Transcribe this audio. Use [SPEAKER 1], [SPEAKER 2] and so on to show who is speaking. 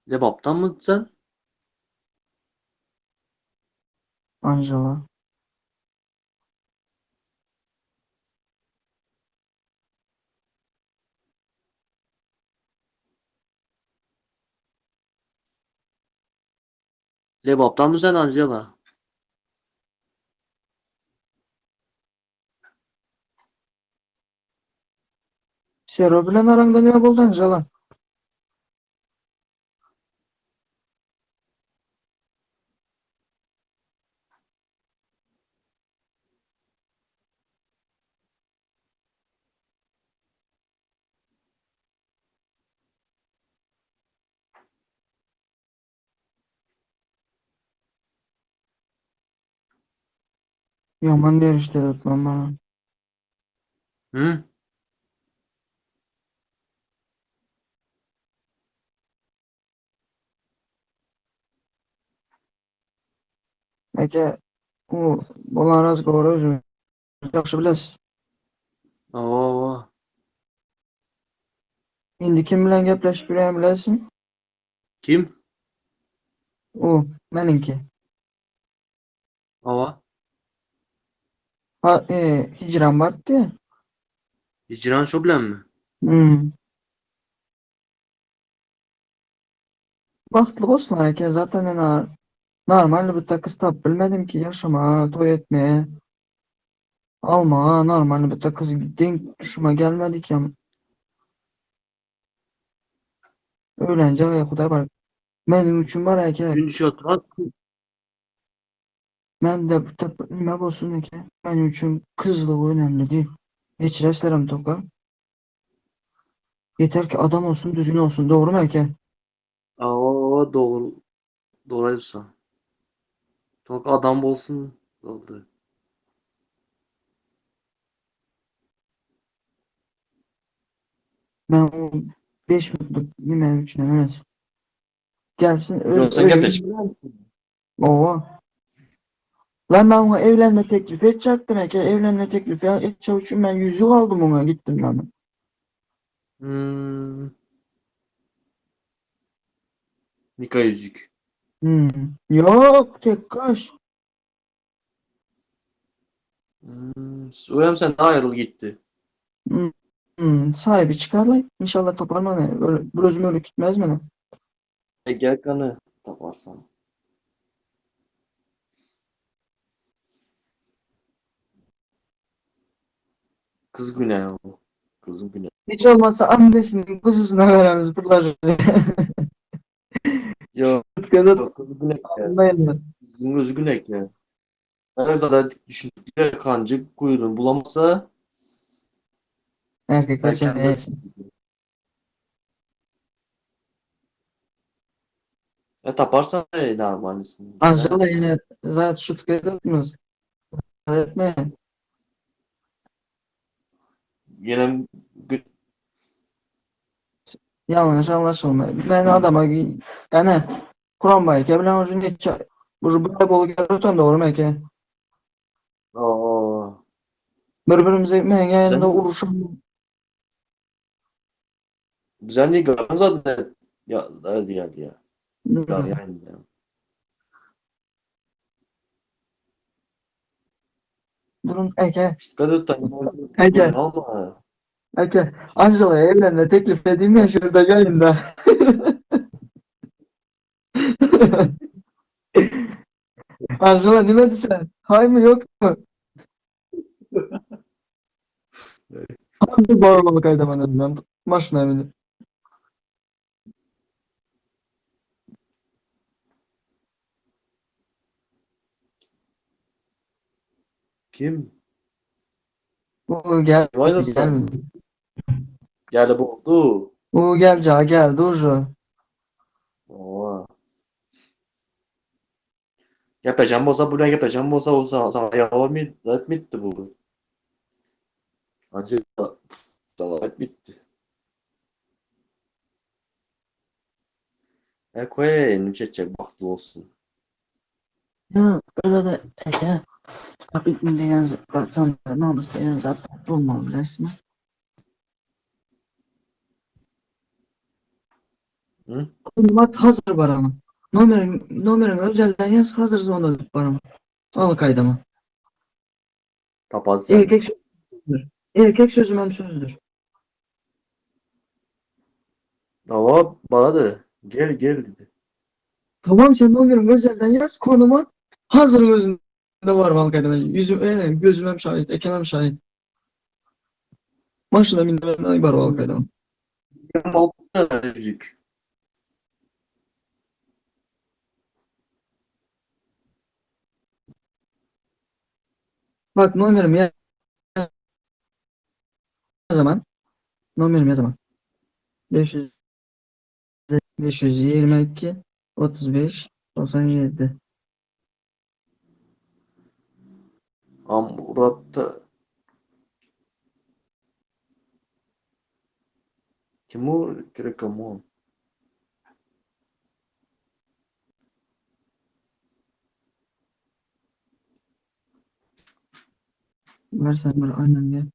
[SPEAKER 1] Lebapdanmy sen?
[SPEAKER 2] Anjela.
[SPEAKER 1] Lebapdanmy sen Anjela?
[SPEAKER 2] Sero bilen araňda näme boldy Anjela? Ýaman derişler ötmem bana.
[SPEAKER 1] Hı?
[SPEAKER 2] Eke o bolan razgovory özüňiz ýagşy bilesiz.
[SPEAKER 1] Hawa.
[SPEAKER 2] Indi kim bilen gepleşip ýörýän bilesizmi?
[SPEAKER 1] Kim?
[SPEAKER 2] O, meniňki.
[SPEAKER 1] Hawa.
[SPEAKER 2] Ha, e, hijran bardy.
[SPEAKER 1] Hijran şo bilenmi?
[SPEAKER 2] Hmm. Bagtly bolsunlar eken zaten ena normalny bir takys tapyp bilmedim ki ýaşamaga, toý etmeye, almaga normalny bir takys deň duşuma gelmedi ki. Öýlenjek hudaý bar. Meniň üçin bar eke.
[SPEAKER 1] Gün düşüp oturan
[SPEAKER 2] Mende bir tap nime bolsun eke. Meniň üçin kyzlygy önemli değil. Geçirerslerem toka. Yeter ki adam olsun, düzgün olsun. Dogry mu eke?
[SPEAKER 1] Hawa, dogry. Dogry aýdýarsyň. Tok adam bolsun boldy.
[SPEAKER 2] Men o 5 minutlyk nime üçin emes. Gelsin öz
[SPEAKER 1] Ýok, sen gepleşip.
[SPEAKER 2] Owa. Lan ben oňa evlenme teklifi etjekdim eke. Evlenme teklifi etjek üçin ben yüzük aldım oňa gittim lan.
[SPEAKER 1] Hmm. Nika yüzük.
[SPEAKER 2] Hmm. Yok tek kaş.
[SPEAKER 1] Hmm. Uýam sen aýryl gitdi.
[SPEAKER 2] Hmm. Hmm. Sahibi çıkarlar. İnşallah tapar mani. Öyle, bir özüm öyle gitmez meni.
[SPEAKER 1] E gel gany taparsan. Kız günä o. Kızın günä.
[SPEAKER 2] Hiç olmazsa annesinin kuzusuna veremiz pırlajı.
[SPEAKER 1] Yok,
[SPEAKER 2] Kızı
[SPEAKER 1] kız günä.
[SPEAKER 2] almayın.
[SPEAKER 1] Kızın özü günä. Ben zaten düşündük kancı kuyruğunu bulamazsa
[SPEAKER 2] Erkekler
[SPEAKER 1] erken
[SPEAKER 2] seni yesin.
[SPEAKER 1] E taparsan e, normalsin.
[SPEAKER 2] Angela yine zaten şut etmez. Etme.
[SPEAKER 1] Yine gü-
[SPEAKER 2] Yanlış anlaşılma. Ben adama yani Kur'an bayke bilen ucu neçe bu bir bolu gelirten doğru mu ki?
[SPEAKER 1] Oo.
[SPEAKER 2] Birbirimize men
[SPEAKER 1] Sen
[SPEAKER 2] yanında uruşum.
[SPEAKER 1] Güzel değil zaten ya hadi geldi ya. Ya yani ya.
[SPEAKER 2] Durun eke.
[SPEAKER 1] Dikkat et
[SPEAKER 2] Eke.
[SPEAKER 1] Alma.
[SPEAKER 2] Eke. Angela'ya evlenme teklif edeyim ya şurada yayında. Angela ne dedi sen? Hay mı yok mu? Hangi bağlamalı kaydaman ben maşına binip.
[SPEAKER 1] Kim?
[SPEAKER 2] Bu gel
[SPEAKER 1] Kim oynasın?
[SPEAKER 2] gelmedi.
[SPEAKER 1] Geldi bu oldu.
[SPEAKER 2] Bu geleceği geldi ucu.
[SPEAKER 1] Oo. Gepleşen bolsa bu ne gepleşen bolsa olsa sana yalan mı? Bitti bu. Acı sana bitti. E koy çekecek baktı olsun.
[SPEAKER 2] Ya özelde eke. Kapitmin degan zat, namus degan zat bolmaly bilesinmi?
[SPEAKER 1] Hı?
[SPEAKER 2] Mat hazır barama. Nomerin nomerin özelden yaz hazır zona barama. Al kaydama.
[SPEAKER 1] Tapaz sen.
[SPEAKER 2] Erkek sözüdür. Erkek sözüm hem sözdür.
[SPEAKER 1] Dava bana da gel gel dedi.
[SPEAKER 2] Tamam sen nomerin özelden yaz konuma hazır gözünde var al kaydama. Yüzüm e, gözüm hem şahit, ekem hem şahit. Maşına bindim ben var al kaydama.
[SPEAKER 1] 26 yüzük.
[SPEAKER 2] Bak nomerim ya zaman. Nomerim ya zaman. 500 522 35 97.
[SPEAKER 1] Amurat'ta kim o? Gerek ama.
[SPEAKER 2] Versen bir annem gel.